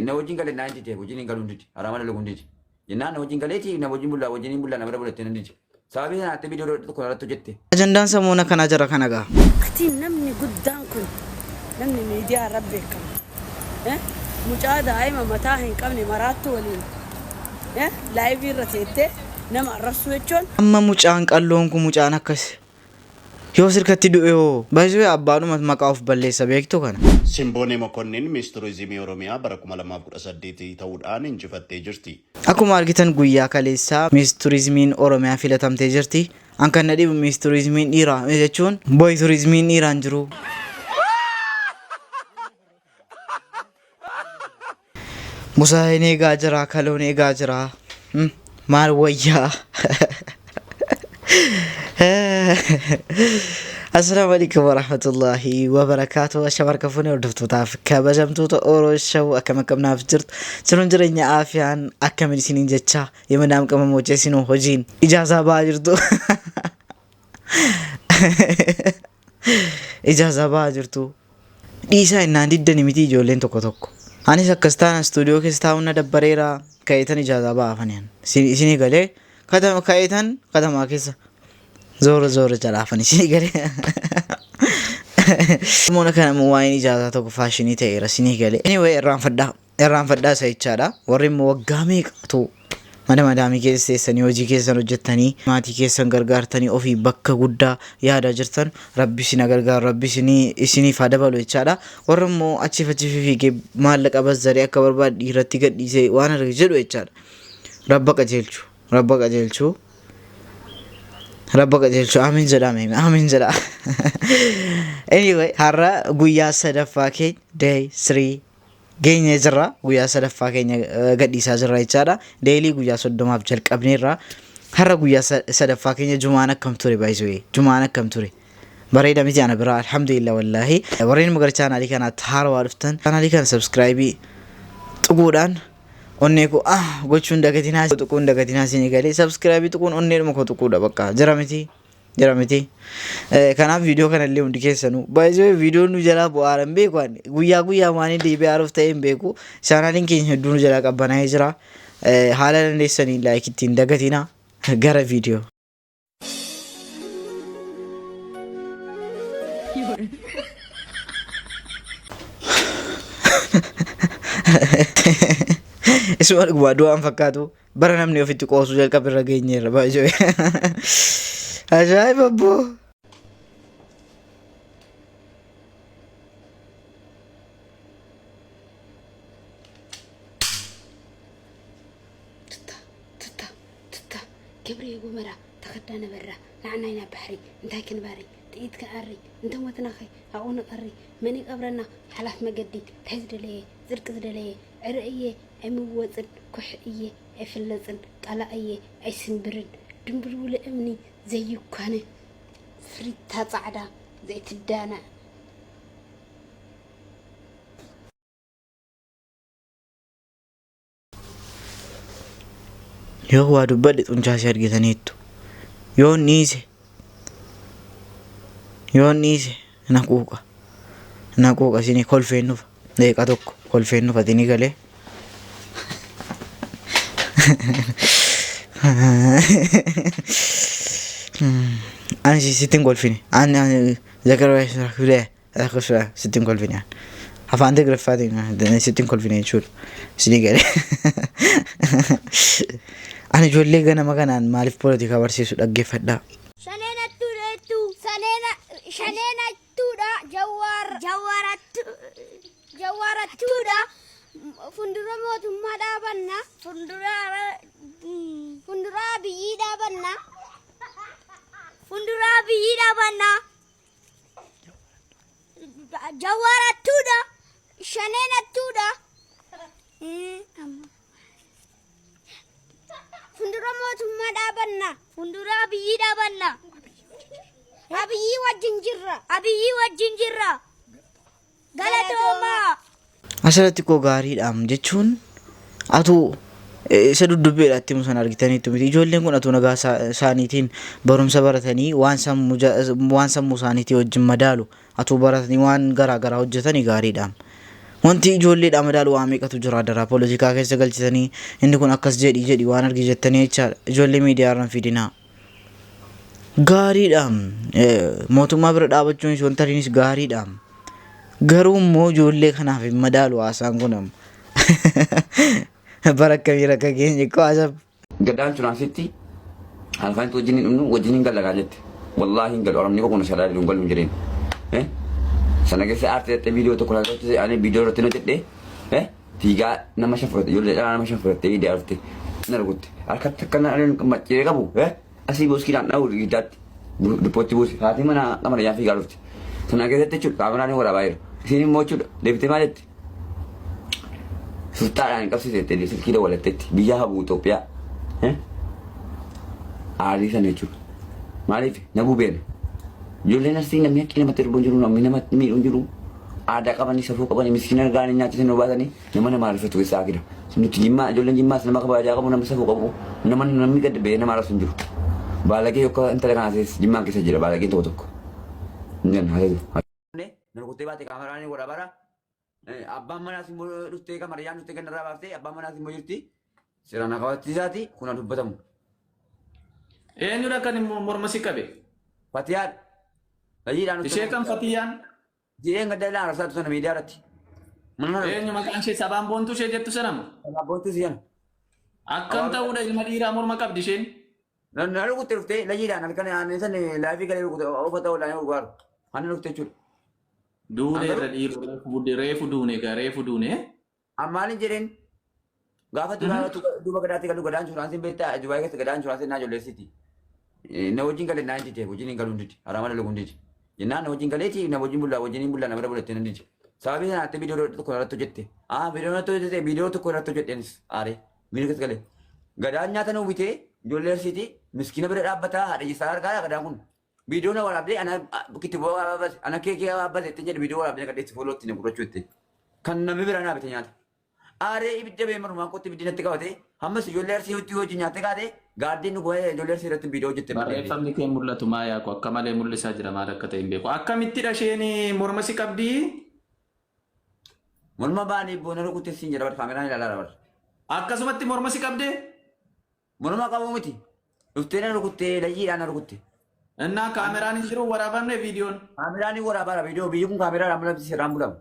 Na wajjin galee naan dide wajjin hin galuun dide haraama dalaguun dide. Jennaan na wajjin galeeti na wajjin bullaa wajjin hin bullaa na bira bulattee nan dide. Sababii sanaatti viidiyoo tokko irratti hojjette. Ajandaan samoona kanaa jara kana gaa. Ati namni guddaan kun namni miidiyaa irra beekamu eh, mucaa daa'ima mataa hin qabne maraattuu waliin eh, laayivii irra teettee nama arrabsuu jechuun Amma mucaan qalloon kun mucaan akkas yoo sirkatti du'e hoo? By the way abbaadhuma maqaa of balleessa beektu kana. Simboonee Mokonnin Miss Turizimii Oromiyaa bara 2018 ta'uudhaan injifattee jirti. Akkuma argitan guyyaa kaleessaa Miss Turizimiin Oromiyaa filatamtee jirti. An kan na dhibu Miss Turizimiin dhiiraa jechuun boy turizimiin dhiiraa hin jiru. Musaayeen eegaa jira, kaloon eegaa jira. Maal wayyaa? Assalaamu alaikum warahmatullahi wabarakaatu. Ashama harka fuunee hordoftootaaf kabajamtoota Oro Show akkam akkam naaf jirtu. Jiruun jireenya aafiyaan akkamiin isiniin jecha yemanaam qamamoota isinuu hojiin ijaazaa ba'aa jirtu. Ijaazaa ba'aa jirtu. Dhiisaa innaan diddani miti ijoolleen tokko tokko. Anis akkas taana istuudiyoo keessa taa'uun na dabbareera ka'eetan ijaazaa ba'aafani an. Isinii galee katama ka'eetan katamaa keessa zoora zoora jalaafan isinii galee. Moona kana immoo waa'een ijaazaa tokko faashinii ta'eera isinii galee. Anyway irraanfadhaa. Irraanfadhaa isa jechaadha. Warri immoo waggaa meeqatu mana madaamii keessa teessanii hojii keessan hojjettanii maatii keessan gargaartanii ofii bakka guddaa yaadaa jirtan rabbi isin haa gargaaru rabbi isinii isiniif haa dabalu jechaadha. Warri immoo achiif achi fifiigee maallaqa bazzaree akka barbaade dhiiratti gadhiisee waan arge jedhu jechaadha. Rabba qajeelchu rabba qajeelchu rabba qajeelchu amiin jedhaa mee amiin jedhaa. Anyway har'a guyyaa sadaffaa keenya day 3 geenyee jirra. Guyyaa sadaffaa keenya gadhiisaa jirra jechaadha. Deelii guyyaa 30f jalqabneerra. Har'a guyyaa sadaffaa keenya jumaan akkam ture baay'isee jumaan akkam ture. Bareeda miti ana biraa alhamdulillah wallaahi. Warreen immoo gara chaanaalii kanaatti haarawaa dhuftan chaanaalii kana sabskraayibii tuquudhaan onnee koo ah gochuun dagatinaa tuquun dagatinaa isinii galee sabskraayibii tuquun onneedhuma koo tuquudha bakka jira miti. Jira miti. Kanaaf viidiyoo kanallee hundi keessanuu baay'ee viidiyoon nu jalaa bu'aara hin beeku ani guyyaa guyyaa waan inni deebi'ee haaruuf ta'e hin beeku chaanaaliin keenya hedduu nu jalaa qabbanaa'ee jira. Haala dandeessaniin laayik ittiin dagatina gara viidiyoo. Isuma dhugumaa du'aan fakkaatu. Bara namni ofitti qoosuu jalqabe irra geenyeerra baay'ee. Ajaa'iba abboo. ቱታ ቱታ ቱታ ገብርየ ጎመራ ተኸዳነ በራ ንዓናይ ናብ ባሕሪ እንታይ ክንባሪ ጥይት ክንኣሪ እንተሞትናኸ ኣብኡ ንቐሪ መን ይቐብረና ሓላፍ መገዲ ታይ ዝደለየ ጽድቂ ዝደለየ ዕረ እየ ኣይምወጽን ኩሕ እየ ኣይፍለጽን ቃላ እየ ኣይስንብርን ድንብርውለ እምኒ ዘይኳነ ፍሪታ ጻዕዳ ዘይትዳነ። Yoo waa dubbadhe xuncaa si argitaniittu. Yoon dhiise yoon dhiise na quuqa. Na quuqa isinii kolfeen dhufa. Daqiiqaa tokko kolfeen dhufa isinii galee. Ani sitti hin kolfine. Ani Zakariyaa Lakkoofsa sitti hin kolfine. Afaan Tigriffaatiin sitti hin kolfine jechuudha. Isinii galee. Ani ijoollee ganama kanaan maaliif poolitikaa barsiisu dhaggeeffadhaa. Shaneen hattuudha jettuu. Saneena shaneen hattuudha. Jawwaar Jawwaar hattu Jawwaar hattuudha. Fundura mootummaa dhaabanna. Fundura fundura Abiyyii dhaabanna. Fundura Abiyyii dhaabanna. Jawaar hattuudha. Shaneen hattuudha. Fundura mootummaa dhaabanna. Fundura Abiyyii dhaabanna. Abiyyii wajjin jirra. Abiyyii wajjin jirra. Galatoomaa. Asirratti koo gaariidhaam jechuun atuu isa duddubbeedha itti himu sana argitaniittu miti. Ijoolleen kun atuu nagaa isaaniitiin barumsa baratanii waan sammuu waan sammuu isaaniitii wajjin madaalu atuu baratanii waan garaa garaa hojjetanii gaariidhaam. Wanti ijoolleedha madaalu waa meeqatu jira daraa poolitikaa keessa galchitanii inni kun akkas jedhi jedhi waan argi jettanii jechaadha. Ijoollee miidiyaa irraan fidinaa. Gaariidha. Mootummaa bira dhaabachuunis wanta ariinis gaariidha. Garuu immoo ijoollee kanaaf hin madaalu haasaan kun amma. Bara akkamii rakka geenye koo haasaf. Gadaan tunaasitti halkan wajjin hin dhumnu, wajjin hin gallagaa jette. Wallaahi hin galu, arabni koo kun shadaa hin galu hin jedheen. Sana keessa aartii dhattee viidiyoo tokko ilaalcha, ani viidiyoo irratti hojjedhe, fiigaa nama shan fudhatte, ijoollee dhalaa nama shan fudhattee viidiyoo dhufte na rukutte. Harkatti akkana macciree qabu asii boskiidhaan dha'u giddaatti dippootti buuse. Haati mana qamara yaa fiigaa dhufte. Sana keessatti jechuudha kaameraan waraabaa jira. Isiin immoo jechuudha deebitee maal jetti? Sultaadhaan hin qabsiisetti, silkii dawwalatteetti biyya habu Itoophiyaa. Aarii sana jechuudha. Maaliif na gubeen? Ijoolleen Arsii namni haqqii namatti darbu hin jiru, namni namatti miidhu hin jiru. Aadaa qabanii, safuu qabanii, miskiina gaanii nyaachisanii obaasanii nama nama arifatu keessaa akida. Nuti Jimmaa, ijoolleen Jimmaas nama kabajaa qabu, nama safuu qabu, nama namni gad ba'ee nama arabsu hin jiru. Baalagee yookaan intala kanaa keessa Jimmaan keessa jira baalageen tokko tokko. Hin jennu. Na rukuttee baate kaameraan godha bara. Abbaan manaas immoo dhuftee kamariyyaan dhuftee gandarraa baaftee abbaan manaas immoo jirti. Seeraan akabachiisaati kun haa dubbatamu. Eenyudha kan immoo morma si qabe? Fatiyaan. Hojiidhaan dhuftee. Ishee kan Fatiyaan? Jireen gadda ilaa arabsaatu sana miidiyaa irratti. Mana Eenyu maqaan ishee sabaan boontuu ishee jettu sana moo? Abbootti siyan. Akkam ta'uudha ilma dhiiraa morma qabdi isheen? Na rukutte dhuftee lajiidhaan halkan aannan san laafii galee rukute uffata olaanaa gurgaaru. Hanna dhufte jechuudha. Duune irra dhiiroo reefu budde reefu duune egaa reefu duune. Ammaalin jedheen gaafa duraa duuba gadaatti galu gadaan inshuraansiin beektaa Dubaay keessa gadaan inshuraansiin naa ijoolleessiti. Na wajjin galee naan dide, wajjin hin galu dide, haraama dalagu dide. Jennaan na wajjin galeeti, na wajjin bullaa, wajjin hin bullaa, na bira bulatte nan dide. Sababii sanaatti viidiyoo tokko irratti hojjette. Ah, viidiyoo irratti hojjette, viidiyoo tokko irratti hojjedheenis aaree miira keessa galee. Gadaan nyaata nuu bitee ijoollee Arsiiti miskiina bira dhaabbataa haadha hiyyeessaa harkaa gadaan kun. Viidiyoo na waraabdee ana kitiboo waraabase ana keekee waraabase ittiin jedhe viidiyoo waraabdee gadheessi fooloo ittiin gurrachuu itti. Kan namni biraa naa bite nyaata. Aaree ibidda bee marumaan kootti ibiddi natti qabate hammas ijoollee Arsii hojii hojii nyaattee kaate gaardiin nu bu'ee ijoollee Arsii irratti viidiyoo hojjette malee. Barreeffamni kee mul'atu maa yaaqu akka malee mul'isaa jira, maal akka ta'e hin beeku. Akkamittidha isheen morma si qabdii? Morma baanii boona rukutte siin jedha bar, kaameraan ilaalaa bar. Akkasumatti morma si qabdee? Morma qabuu miti. Dhuftee na rukuttee, layyiidhaan na rukutte. Innaa kaameraan hin jiru waraabamne viidiyoon. Kaameraan hin waraabaara viidiyoo, biyyi kun kaameraadhaan bulatti seeraan bulamu.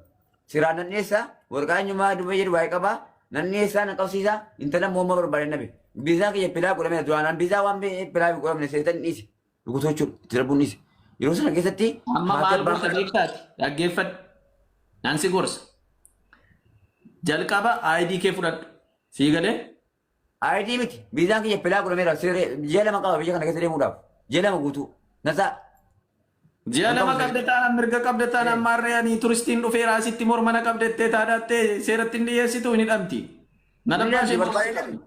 Seeraan nan dhiyeessa, waraqaa eenyummaa dubbee jedhu baay'ee qabaa, nan dhiyeessaa, nan qabsiisa, intala morma barbaade nabe. Biizaa kiyya pilaa godhamee duraan biizaa waan pilaa godhamne seetan dhiise. Rukutuu jechuudha itti darbuun dhiise. Yeroo sana keessatti Amma haati maal abbaan gorsa beektaati? Dhaggeeffadhu. Nan si gorsa. Jalqaba ID kee fudhadhu. Sii galee? ID miti. Viizaan kiyya pilaa godhameera. Ji'a 2 qaba biyya kana keessa deemuudhaaf. Ji'a 2 guutuu. Nasaa. Ji'a 2 qabda taanaan, mirga qabda taanaan, maarree ani turistiin dhufeera asitti morma na qabdettee taadhaattee seeratti hin dhiyeessitu, hin hidhamti. Na dhabbaa ishee morma si qabdi.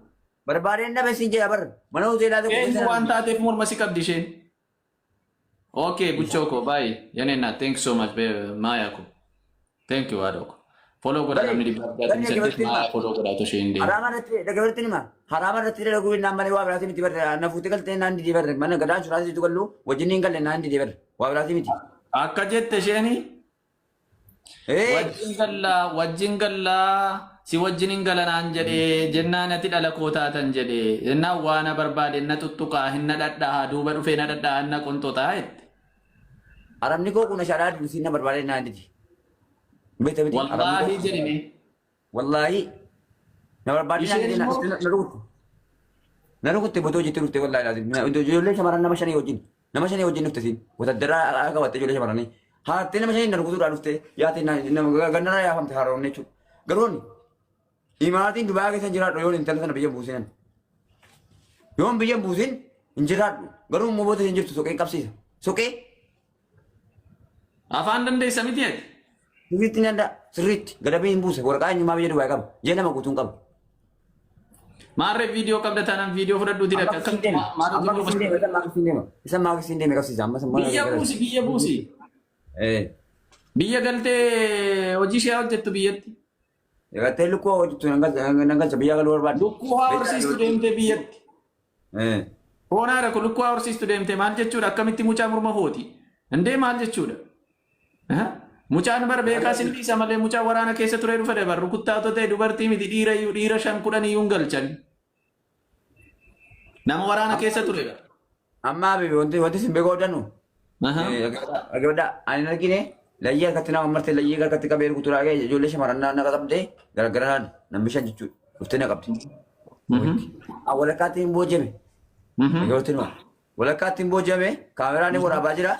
Barbaadeen dhabe siin jedha bar. Mana hoteelaa tokko Eenyu keessa waan taateef morma si qabdi isheen? Okay, buchoo koo baay'ee. Yaneenna, thank you so much Maayaa koo. Thank you haadha koo. Follow godha namni 668 Maayaa follow godhaa otoo isheen hin deemin. Haraama irratti dhaggeeffatti nima. Haraama irratti dalaguu naan malee waa biraatii miti barre. Na fuutee galtee naan didee barre. Mana gadaa inshuraansii jitu gallu wajjin hin galle naan didee barre. Waa biraatii miti. Akka jette isheeni wajjin gallaa, wajjin gallaa, si wajjin hin galanaan jedhee jennaan ati dhala koo taatan jedhee jennaan waa na barbaade na tuttuqaa hin na dhadhahaa duuba dhufee na dhadhahaa na qonxoxaa jette. Arabni koo kun ashaadhaa dursii na barbaade naan didi. Beekta miti. Wallaahi jedhime. Wallaahi. Na barbaade naan Isheen didi immoo na rukutte. Na rukutte botoo jettee dhufte wallaahi laazim. Ijoollee shamarran nama shanii wajjin. Nama shanii wajjin dhufte siin. Wataddara qabatte ijoollee shamarranii. Haartee nama shanii na rukutuudhaa dhufte yaate gannarraa yaafamte haaroomne jechuudha. Garuu ani imaatiin Dubaay keessa hin jiraadhu yoon intala sana biyya buusinan. Yoon biyya buusin hin jiraadhu. Garuu immoo booda hin jirtu soqee qabsiisa. Soqee Afaan dandeessa miti ati? Sirriitti ni danda'a. Sirriitti. Gadabii hin buuse. Waraqaa eenyummaa biyya Dubaay qaba. Ji'a 2 guutuun qaba. Maarree viidiyoo qabda taanaan viidiyoo fudhadhuuti Amma dhaqqa. akkasiin deema. Amma akkasiin deema. Isa maakisiin deema. Isa maakisiin deeme qabsiisa. Amma sammaa Biyya buusi, biyya buusi. Biyya galtee hojii ishee hojjettu biyyatti. Galtee lukkuu hojjettu nan galcha, biyya galuu barbaadde. Lukkuu haa horsiistu deemtee biyyatti. Hoonaadha kun, lukkuu haa horsiistu deemtee maal jechuudha? Akkamitti mucaa morma hooti? Indee maal jechuudha? Mucaan bar beekaa sin dhiisa malee mucaan waraana keessa turee dhufe dabar rukuttaa ta'e dubartii miti dhiira iyyuu dhiira 5 10 iyyuu hin galchan. Nama waraana keessa ture bar. Amma habibi wanti isin beekuu qabdanu. Dhaggeeffadhaa ani hin argine layyii harkatti nama marte layyii harkatti qabee rukuturaa ga'e ijoollee shamarran na qabdee gargaraan namni 5 jechuudha dhuftee na qabdi. Walakkaatti hin boojame. Dhaggeeffattu walakkaatti hin boojame kaameraan ni waraabaa jira.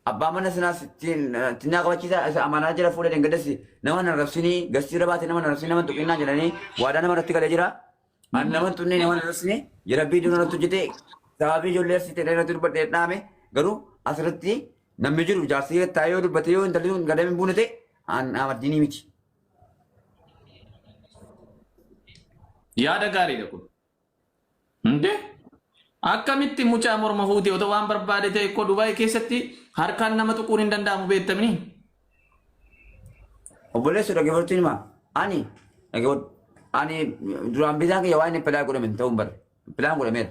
Abbaan mana sanaas ittiin naa qabachiisa isa amanaa jira fuula dhangadasi nama hin arrabsinii gastii irra baate nama hin arrabsinii nama hin tuqinaa jedhanii waadaa nama irratti galee jira. Ani nama hin tuqne nama hin arrabsine jira viidiyoon irratti hojjete sababii ijoollee arsii ta'e irratti dubbadhee dhaame garuu asirratti namni jiru jaarsi taa'ee yoo dubbate yoo intalli sun gadame hin buune ta'e an amaddiinii miti. Yaada gaariidha kun. Nde akkamitti mucaa morma fuute otoo waan barbaade ta'e koo Dubaay keessatti harkaan nama tuquun hin danda'amu beektamni. Obboleessu dhaggeeffachuu hima. Ani dhaggeeffadhu. Ani duraan bisaan kiyya waan inni pilaa godhame ta'uu hin barre. Pilaan godhameera.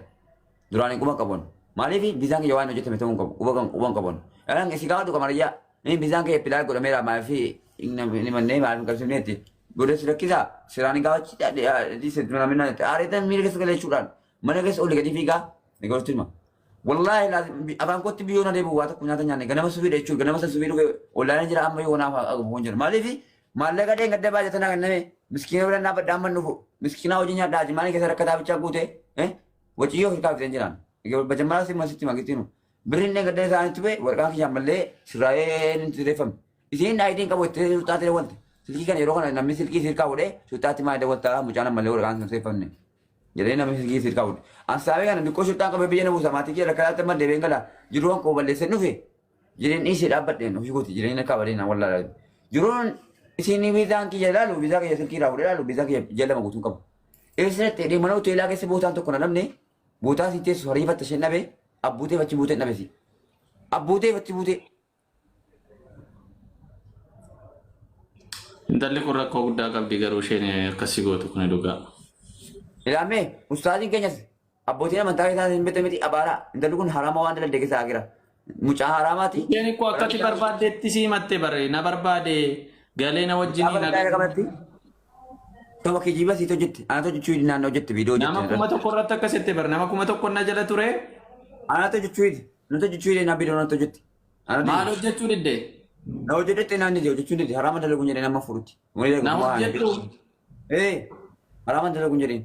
Duraan hin quba qabuun. Maaliif bisaan kiyya waan hojjetame ta'uu hin qabu. Quba kan quba hin qabuun. Dhalaan si gaafadhu qamariyyaa. Inni bisaan kiyya pilaa godhameera maaliif inni mannee maaliif hin qabsiifneetti. Booda si rakkisaa siraan gaafachiisa dhiise namni aareetan miira keessa galechuudhaan mana keessa olii gadi fiigaa dhaggeeffachuu hima. Wallaahi laazim afaan kootti biyyoo na deebi'u waa tokko nyaata nyaanne ganama subii jechuun ganama san subii dhufe ollaan jira amma yoo naaf haguugu hin jiru. Maaliif maallaqa dheengadda baajata naa kenname miskiina bira dhaabbadha amma dhufu miskiina hojii nyaadhaa jimaanii keessa rakkataa bichaa guute waciyyoo fi kaafisee jiraan. Bajammaraa si masitti magittiinu. Birriin dheengadda isaanitti bu'e warqaan kiyya ammallee sirraa'ee inni sirreeffame. Isiin aayidiin qabu itti sulxaatti dawwalte. Silkii kana yeroo kana namni silkii sirkaa fuudhee sulxaatti maal dawwaltaa mucaan ammallee warqaan sun sirreeffamne. Jedhee namni silkii sirkaa fuudhe. Ansaabee kana diqqoo sulxaan qabee biyya na buusa maatii kiyya rakkataatti amma deebi'een gala jiruu hanqoo balleessee dhufe. Jedheen dhiisee dhaabbadheen ofii kooti jireenya akka badeen wallaalaa. Jiruun isiin viizaan kiyya ilaalu viizaa kiyya silkii irraa fuudhee ilaalu viizaa kiyya ji'a 2 guutuun qabu. Eessa dhee mana hoteelaa keessa bootaan tokko na dhabne bootaa si teessu hariifatta isheen dhabe abbuuteef achi buutee dhabe si. Abbuuteef achi buutee. Intalli kun rakkoo guddaa qabdi garuu isheen akkasii gootu kun dhugaa. Ilaamee ustaaziin keenyas abbootiin amantaa keessaa hin beektan miti abaaraa intalli kun haraama waan dalagde keessaa agira. Mucaa haraamaati. Isheen ikkoo akkati barbaaddeetti sii himatte bare na barbaade galee na wajjin Mucaa barbaade qabatti. Toba kijiba siit hojjette. Anatu hojjechuu hidhi naannoo hojjette viidiyoo Nama hojjette. 1000 irratti akkas jette bare nama 1000 na jala ture. Anatu hojjechuu hidhi. Natu hojjechuu hidhi na viidiyoo natu hojjette. Anatu Maal hojjechuu didde? Na hojjedhette naan dide hojjechuu dide haraama dalaguun jedhee nama furutti. Umurii Na dargaggummaa kanaan. hojjedhu. Ee haraama dalaguun jedheen.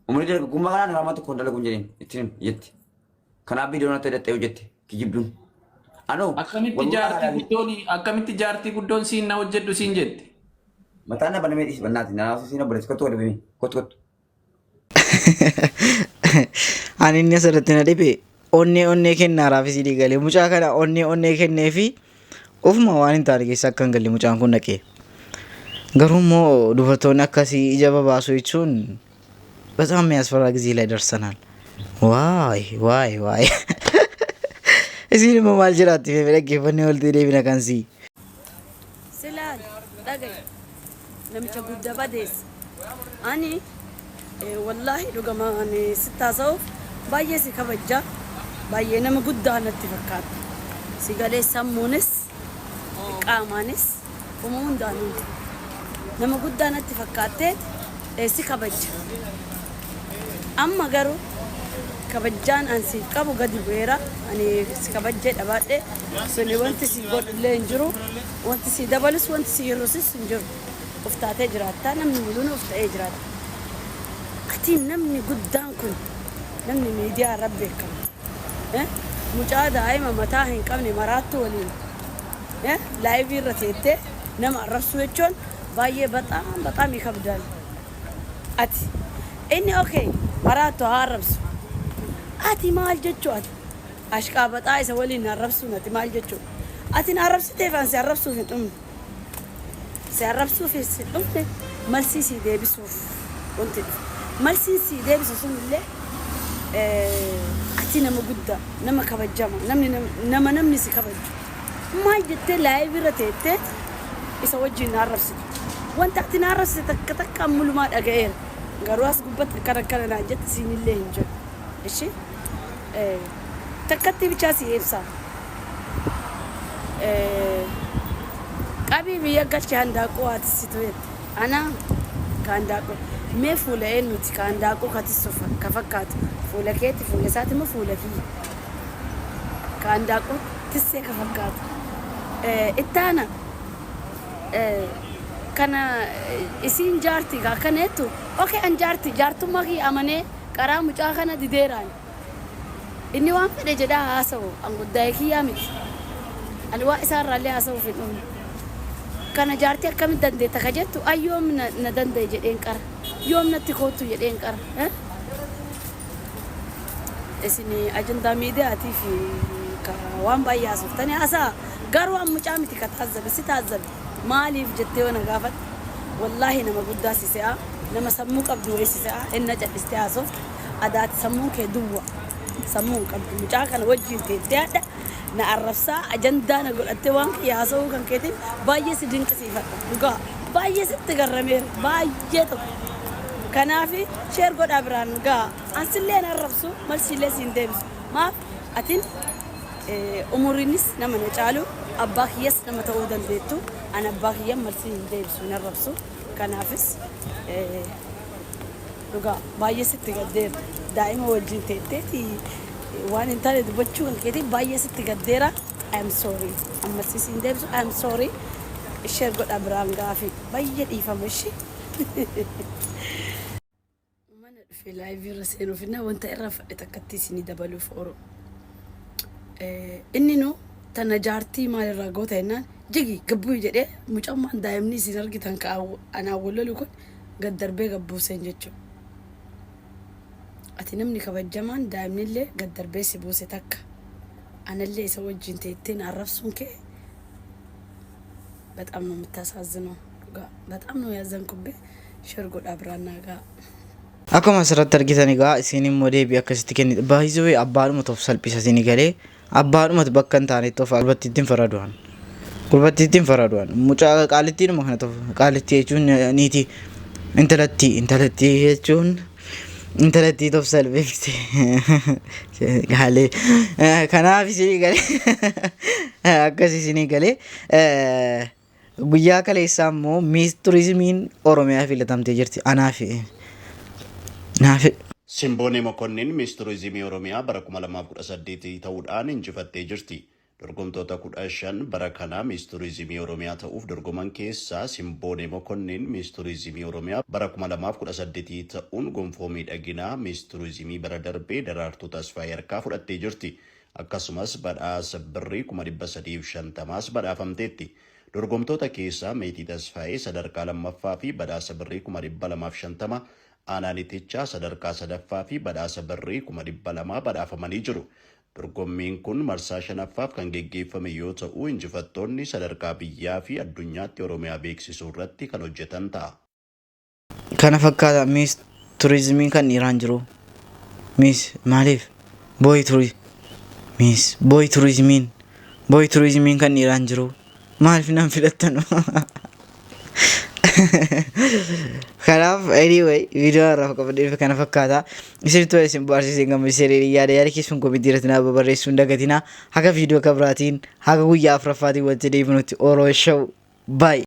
Umurii dargaggummaa kanaan haraama tokko hin dalaguun jedheen ittiin jetti. Kanaaf viidiyoo natti hidhattee hojjette kijibduun. Anoo Akkamitti wallahi jaartii guddoon akkamitti jaartii guddoon siin na hojjedhu siin jette? Mataan na banamee dhiisi bannaati. Na siin obboleessi kottu wal kottu kottu. Ani inni asirratti na dhibe onnee onnee kennaaraaf isinii galee mucaa kana onnee onnee kennee fi ofuma waan hin taane keessa akka hin galle mucaan kun dhaqee. Garuu immoo dubartoonni akkasii ija babaasuu jechuun በጣም የሚያስፈራ ጊዜ ላይ ደርሰናል። ዋይ ዋይ ዋይ isiin immoo maal jiraatti fe'ee dhaggeeffannee oltee deebina kan sii. Silaal dhaga'i namicha gudda badeessa. Ani wallaahi dhugama ani sitti haasa'uuf baay'ee si kabajja. Baay'ee nama guddaa natti fakkaata. Si galee sammuunis qaamaanis uma hundaanuu nama guddaa natti fakkaattee si kabajja. Amma garuu kabajjaan an siif qabu gadi bu'eera. Ani si kabajjee dhabaadhe suni wanti si godhu illee hin jiru. Wanti si dabalus wanti si hir'isus hin jiru. Of taatee jiraatta namni muluun of ta'ee jiraata. Ati namni guddaan kun namni miidiyaa irra beekamu. Mucaa daa'ima mataa hin qabne maraattuu waliin live irra teettee nama arrabsuu jechuun baay'ee በጣም በጣም ይከብዳል። Ati inni okay maraattu haa arrabsu. Ati maal jechuu ati ashqaabaxaa isa waliin na arrabsuun ati maal jechuu ati na arrabsiteef an si arrabsuuf hin dhumne si arrabsuuf hin dhumne malsii si deebisuuf wanti dhufe malsiin si deebisu sun illee ati nama guddaa nama kabajama namni nama namni si kabaju maal jettee live irra teettee isa wajjin na arrabsitu wanta ati na arrabsite takka takka mulumaa dhaga'eera garuu as gubbatti akkana akkana naan jette siinillee hin jedhu ishi takkatti bichaa si ibsa. Qabii biyya galchi handaaqqoo haa tissitu jette. Ana ka handaaqqoo mee fuula eenyuti ka handaaqqoo ka tissu ka fakkaatu fuula keeti fuula isaati moo fuula kiyya ka handaaqqoo tissee ka fakkaatu. Ittaana kana isiin jaarti ka akkana jettu okay an jaarti jaartummaa kiyya amanee qaraa mucaa kana dideeraan. Inni waan fedhe jedhaa haasa'u an guddaa'e kiyyaa miti. Ani waa isaa irraallee haasa'uuf hin dhufne. Kana jaartii akkamitti dandeetta ka jettu an yoom na danda'e jedheen qara. Yoom natti koottu jedheen qara. Isin ajandaa miidiyaatii fi ka waan baay'ee haasoftanii haasa'a. Garuu an mucaa miti ka taazzabe si taazzabe. Maaliif jettee yoo na gaafatte wallaahi nama guddaa si se'a. Nama sammuu qabdu wayii si se'a. Enna cadhistee haasoftu adaati sammuun kee duwwa. Sammuu hin qabdu. Mucaa kana wajjin teettee hadha na arrabsaa ajandaa na godhattee waan kiyya haasa'uu kan keetiin baay'ee si dinqisiifadha. Dhugaa baay'ee sitti garrameera. Baay'ee tokko. Kanaaf share godhaa biraan ga'a. Ansillee hin arrabsu malsiillee siin deebisu. Maaf atin umuriinis nama na caalu abbaa kiyyas nama ta'uu dandeettu. An abbaa kiyyan malsii hin deebisu hin arrabsu. Kanaafis dhugaa baay'ee sitti gaddeera. Daa'ima wajjin teetteeti waan hin taane dubbachuu kan keetiin baay'ee sitti gaddeera. I am sorry. Ammas siin deebisu I am sorry. Share godhaa biraan gaafi baay'ee dhiifama ishee. Mana dhufe live irra seenuuf inna wanta irra fadhe takkatti isinii dabaluuf oro. Inni nu tana jaartii maalirraa goota jennaan jigi gabbuu jedhee mucammaan daa'imni isin argitan ka anaan wal lolu kun gad darbee gabbuuseen jechuudha. Ati namni kabajamaan daa'imnillee gad darbee si buuse takka. Anallee isa wajjin teetteen arrabsuun kee በጣም ነው የምታሳዝነው። dhugaa በጣም ነው ያዘንኩብህ። Share godhaa biraan naa ga'a. Akkuma asirratti argitan egaa isin immoo deebii akkasitti kennite. Baay'isuu abbaadhuma of salphisa isin galee abbaadhumatu bakka hin taanetti of gurbattiitti hin faradu'an. Gurbattiitti hin faradu'an. Mucaa qaalittiidhuma kana of qaalittii jechuun niiti intalattii intalattii jechuun intalattii of salphifte. Galee kanaaf isinii galee akkas isinii galee guyyaa kaleessaa immoo Miss Turizimiin Oromiyaa filatamtee jirti. Anaaf naaf Simboonee Mokonnin Miss Turizimii Oromiyaa bara 2018 ta'uudhaan injifattee jirti. Dorgomtoota 15 bara kana Miss Turizimii Oromiyaa ta'uuf dorgoman keessaa Simboonee Mokonnin Miss Turizimii Oromiyaa bara 2018 ta'uun gonfoo miidhaginaa Miss Turizimii bara darbee Daraartuu Tasfaayee harkaa fudhattee jirti. Akkasumas badhaasa birrii 350,000 badhaafamteetti. Dorgomtoota keessaa Meetii Tasfaayee sadarkaa lammaffaa fi badhaasa birrii 250,000, Aanaan Itichaa sadarkaa sadaffaa fi badhaasa birrii 200,000 badhaafamanii jiru. Dorgommiin kun marsaa shanaffaaf kan geggeeffame yoo ta'u, injifattoonni sadarkaa biyyaa fi addunyaatti Oromiyaa beeksisuu irratti kan hojjetan ta'a. Kana fakkaata Miss Turizimiin kan dhiiraan jiru. Miss maaliif boy turi Miss boy turizimiin boy turizimiin kan dhiiraan jiru maaliif nan filattanu? Kanaaf anyway viidiyoo har'aaf qabadhee dhufe kana fakkaata. Isinitti tola isin bohaarsiisee gammachiisee yaada yaada keessan comment irratti naa barreessuu hin dagatinaa. Haga viidiyoo kabiraatiin haga guyyaa afuraffaatiin walitti deebinutti Oro Show bye.